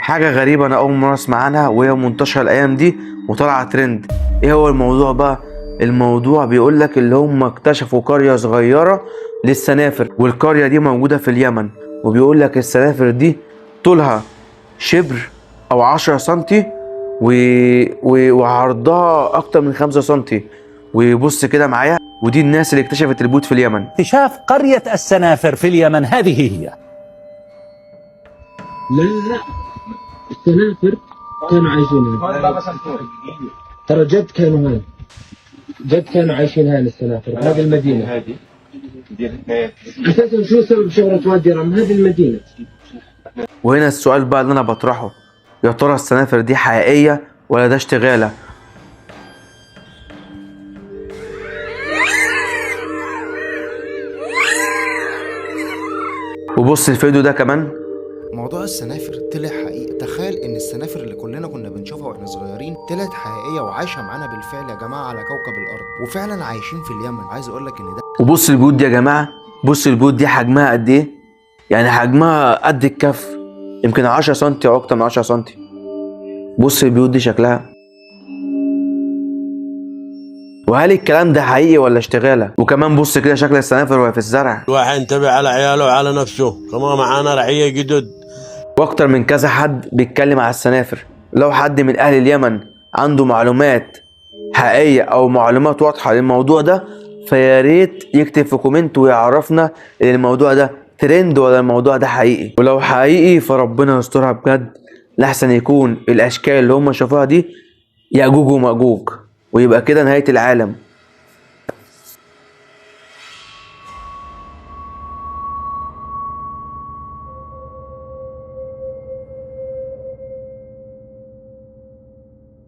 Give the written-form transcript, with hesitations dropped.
حاجة غريبة انا اول مرة اسمع عنها وهي منتشرة الايام دي وطالعه ترند. ايه هو الموضوع بقى؟ الموضوع بيقول لك اللي هم اكتشفوا قرية صغيرة للسنافر، والقريه دي موجودة في اليمن، وبيقول لك السنافر دي طولها شبر او 10 سنتي وعرضها اكتر من 5 سنتي. وبص كده معايا، ودي الناس اللي اكتشفت البيوت في اليمن. اكتشاف قرية السنافر في اليمن هذه هي. لا لا، السنافر كانوا عايشين هنا ترى، جد كانوا هون، جد كانوا عايشين هان السنافر بهذه المدينة. أساسا شو سبب شهرة وادي رم؟ هذه المدينة. وهنا السؤال بقى اللي انا بطرحه، يا ترى السنافر دي حقيقية ولا ده اشتغالة؟ وبص الفيديو ده كمان. موضوع السنافر طلع حقيقي. تخيل ان السنافر اللي كلنا كنا بنشوفها واحنا صغيرين طلعت حقيقية وعايشة معانا بالفعل يا جماعة على كوكب الارض، وفعلا عايشين في اليمن. عايز اقول لك ان ده وبص البيوت دي يا جماعة، بص البيوت دي حجمها قد ايه؟ يعني حجمها قد الكف، يمكن 10 سنتي او اكتر من 10 سنتي. بص البيوت دي شكلها. وهل الكلام ده حقيقي ولا اشتغالة؟ وكمان بص كده شكل السنافر وهي في الزرع. الواحد ينتبه على عياله وعلى نفسه، كمان معانا رعية جدد. واكتر من كذا حد بيتكلم على السنافر. لو حد من اهل اليمن عنده معلومات حقيقية او معلومات واضحة للموضوع ده، فيا ريت يكتب في comment ويعرفنا ان الموضوع ده ترند ولا الموضوع ده حقيقي. ولو حقيقي فربنا يسترها بجد، لحسن يكون الاشكال اللي هم شافوها دي يأجوج ومأجوج، ويبقى كده نهاية العالم.